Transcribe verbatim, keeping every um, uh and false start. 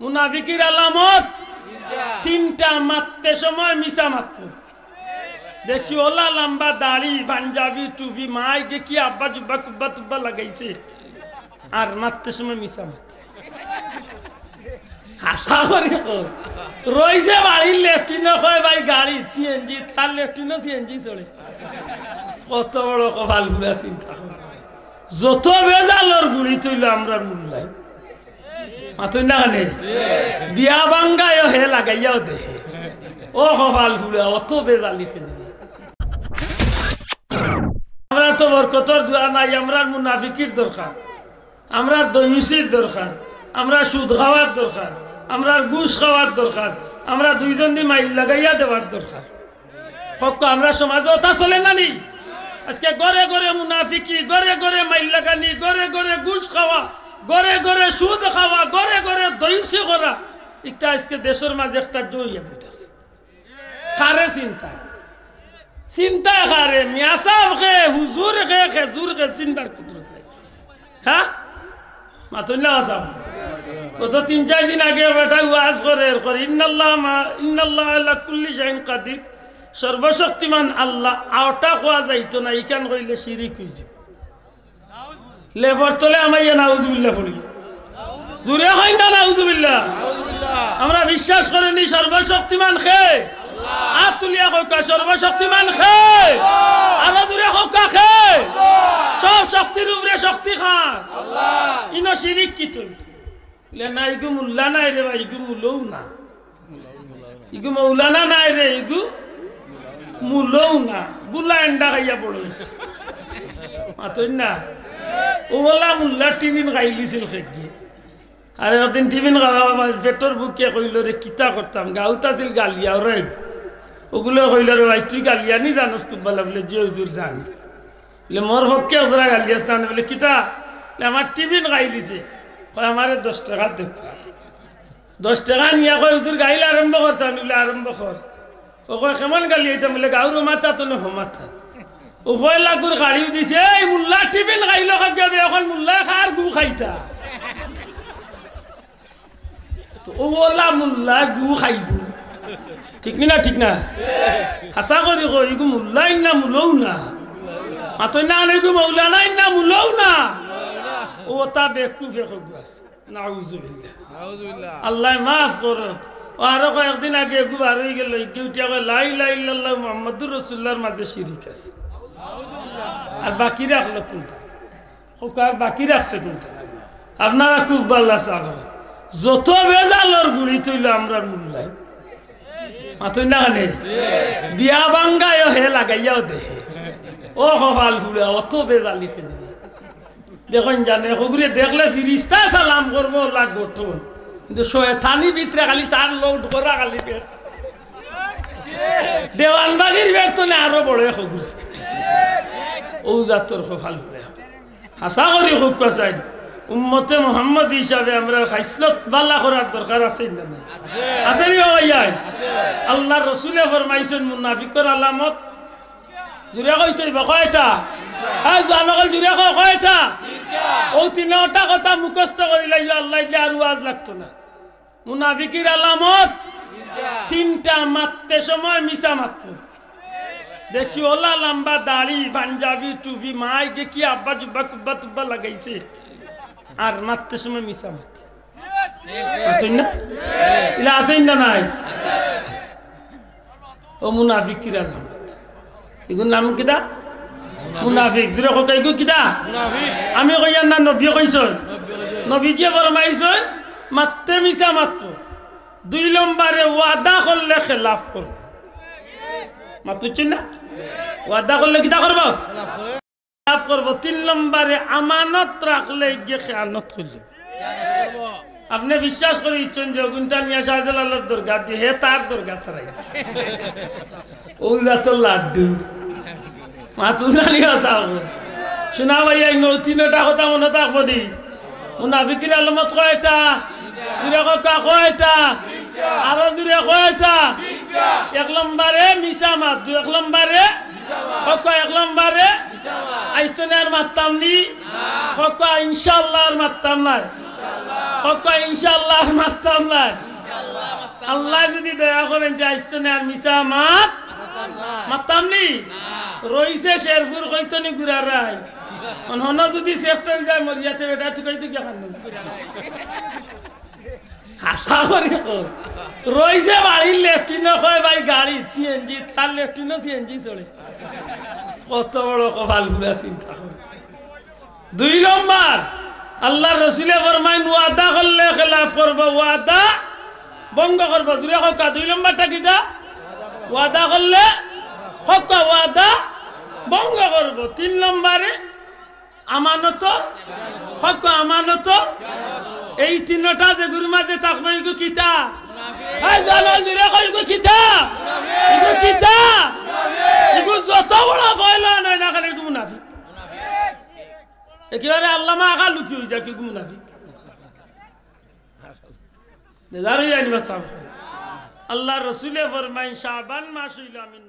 মুনাফিকির আলামত তিনটা। মাততে সময় মিছা মাতবো। দেখি ওলা লম্বা দাড়ি, পাঞ্জাবি, টুপি, মাই দেখি আব্বা জুব্বা কুব্বা তুব্বা লাগাইছে, আর মাততে সময় মিছা মাতে। হাছা করি কও। রইছে বাড়ির লেফটিনো, কয়, "ভাই, গাড়ি, সিএনজি, তার লেফটিনো সিএনজি চড়ে।" কত বড় কপাল পুড়া, চিন্তা করো। যত বেজালর গুড়ি তইল আমরার মুল্লায়। মাতইন না কেনে? বিয়া ভাঙ্গায়ও হে লাগাইয়াও দেহে। ও কপাল পুড়া, অত বেজালি কেনে? আমরা তো বরকতর দোয়া নাই, আমরার মুনাফিকির দরকার, আমরার দয়ুসির দরকার, আমরার সুদ খাওয়ার দরকার, আমরার ঘুষ খাওয়ার দরকার, আমরা দুইজন দি মাইল লাগাইয়া দেওয়ার দরকার। কউক্কা, আমরার সমাজো অতা চলে না নি? আজকে ঘরে ঘরে মুনাফিকি, ঘরে ঘরে মাইল লাগানি, ঘরে ঘরে ঘুষ খাওয়া, ঘরে ঘরে সুদ খাওয়া, ঘরে ঘরে দয়ুসি করা। ইটা আজকে দেশর মাঝে একটা জইয়া বইতাছে। কারে চিন্তায়? চিন্তায় কারে? মিয়া সাব কে, হুজুর কে, খেজুর কে, চিনবার কুদরত নাই। হ্যাঁ? মাতইন না, আসাম। গত তিন চাইর দিন আগে বেটায় ওয়াজ করের, করের, "ইন্নাল্লাহ মা, ইন্নাল্লাহ আলা কুল্লি শাইইন কাদির।" সর্বশক্তিমান আল্লাহ, অউটা কওয়া যাইতো না, ইখান কইলে শিরিক অইযিবো। লেফর তলে হামাইয়া নাউজুবিল্লাহ পড়ি। জুরে কইন না নাউজুবিল্লাহ। আমরা বিশ্বাস করি নি সর্বশক্তিমান কে? আত তুলিয়া কউক্কা, সর্বশক্তিমান কে? আরো জুরে কউক্কা, কে? সব শক্তির উপরে শক্তি কার? ইনো শিরিক কিতা? বলে, "না, ইগু মুল্লা নায় রে ভাই, ইগু মুলও না। ইগু মৌলানা নায় রে, ইগু মুলও না।" বুলা এন্ডা খাইয়া বড় অইছে। মাতইন না। অউ ওলা মুল্লা টিফিন খাইলিছিল খেগি। আর একদিন টিফিন খাওয়া, আমার পেটর ভুকে কইলো রে, "কিতা করতাম?" গাউত আছিল গালিয়া, ওরে। অগুলো কইলো রে, "ভাই, তুই গালিয়া নি জানোস খুব ভালা?" বলে, "জি হুজুর, জানি।" বলে, "মোর পক্ষে একজরা গালিয়াস না।" বলে, "কিতা?" বলে, "আমার টিফিন খাইলিছে।" কয়, "আমারে দশ টেকা দেউক্কা।" দশ টেকা নিয়া কয়, "হুজুর, গাইল আরম্ভ করতাম নি?" বলে, "আরম্ভ কর।" ও কয়, "কেমন গালিয়াইতাম?" বলে, "গাউর মাথা তো নে হমাথা।" ও পয়লা গুর গাড়িও দিছে, "এই মুল্লা টিফিন খাইলো কাকে বে, এখন মুল্লা কার গু খাইতা?" তো অউ ওলা মুল্লা গু খাইবো। ঠিক নি না, ঠিক না? হাছা করি কও, ইগু মুল্লা ইন না মুলও না। মাতইন না, ইগু মৌলানা ইন না মুলও না। অউ অতা বেকুফে কগু আছে। নাউজুবিল্লাহ। নাউজুবিল্লাহ। আল্লায় মাফ করো। ও আরো কয়েকদিন আগে এগু বার অইগেলো, ইগু উঠিয়া কয়, "লা ইলাহা ইল্লাল্লাহ মুহাম্মাদুর রাসূলুল্লাহর মাঝে শিরিক আছে।" আর বাকি রাখলো কুনটা? কউক্কা, আর বাকি রাখছে কুনটা? আপনারা খুব ভালা চাকরি। যত বেজালর গুড়ি তইল আমরার মুল্লায়। মাতইন না কেনে? বিয়া ভাঙ্গায়ও হে লাগাইয়াও দেহে। ও কপাল পুড়া, অত বেজালি কেনে? দেখইন জানে, হগুরে দেখলে ফিরিস্তা সালাম করবো, লাগ গঠন। কিন্তু শয়তানি ভিতরে খালি তার লোড করা খালি পেট। দেওয়ানবাগির পেট তো না আরো বড় হগুর। অউ জাতর কপাল পুড়া। হাছা করি কউক্কা চাইন, উম্মতে মোহাম্মদ হিসাবে আমরার খাইসলত ভালা করার দরকার আছে না নাই? আছে নি বাবা ইয়াই? আল্লার রসুলে ফরমাইছইন মুনাফিকর আলামত জুরে কইতে অইবো, কয়টা? হ্যাঁ, জুরে কও, কয়টা? অউ তিনটা কথা মুখস্থ করিলাইও, আল্লায় দিলে আর ওয়াজ লাগতো না। মুনাফিকির আলামত তিনটা, মাততে সময় মিছা মাতবো। দেখি ওলা লম্বা দাড়ি, পাঞ্জাবি, টুপি, মাই দেখি আব্বা জুব্বা কুব্বা তুব্বা লাগাইছে, আর মাততে সময় মিছা মাতে। মাতইন না? ইলা আছইন না নাই? অউ মুনাফিকির আলামত। ইগুর নাম কিতা? মুনাফিক। জুরে কউক্কা, ইগু কিতা? মুনাফিক। আমি কইয়ার না, নবীয়ে কইছইন। নবীয়ে কইছইন। নবীজিয়ে ফরমাইছইন, মাততে মিছা মাতবো। দুই নম্বরে ওয়াদা করলে খেলাফ করবো। মাতইন না? ওয়াদা করলে কিতা করবো? খেলাফ করবো। তিন নম্বরে আমানত রাখলে গিয়ে খেয়ানত করলে। আপনে বিশ্বাস করি ইচ্ছইন যে অগুইনতান মিয়া শাহজালালর দরগা দি, হে তার দরগা তারাই। অউ জাতর লাড্ডু। মাতইন না নি বা চাও। শুনা ভাই, এই নৌ তিনটা কথা মনো থাকবো দি। মুনাফিকির আলামত কয়টা? জুরে কউক্কা কয়টা? আরো জুরে কয়টা? এক নম্বরে মিছা মাত, দুই এক নম্বরে কউক্কা, এক নম্বরে আইজ থনে আর মাততাম নি। কউক্কা ইনশাআল্লাহ আর মাততাম নায়। কউক্কা ইনশাআল্লাহ আর মাততাম আল্লাহ, আল্লাহ যদি দয়া করেন যে আইজ তো না আর মিছা মাত মাতামনি। রইছে শেরপুর কইতনি গুড়ারাই। অন হন যদি শেষ হয়ে যায় মরিয়াতে বেটা তুই কই তুই কেন? হাসা করি কো। রইছে বাড়ির লেফটিনো কয় ভাই গাড়ি সিএনজি, তার লেফটিনো সিএনজি চড়ে। কত বড় কপাল পুরা চিন্তা করে। দুই নম্বর, আল্লাহর রসুলে ফরমাইন, ওয়াদা করলে খেলাফ করবো, ওয়াদা ভঙ্গ করবো। জুড়ে কউক্কা, দুই নম্বরটা কিতা? ওয়াদা করলে কউক্কা, ওয়াদা ভঙ্গ করবো। তিন নম্বরে আমানত, কউক্কা আমানত। এই তিনটা যেগুর মাঝে থাকবো, ইগু কিতা? এই জানো, জুড়ে কও, ইগু কিতা? ইগু কিতা? ইগু যত বড় পয়লা নাই না কেন, ইগু মুনাফিক। একেবারে আল্লামা আখা লুকি হয়ে যায়, কি মুনাফিক। বেজার হয়ে যায়নি বাচ্চা। আল্লাহর রসুলে ফরমাইন, শাবান মাস হইল আমি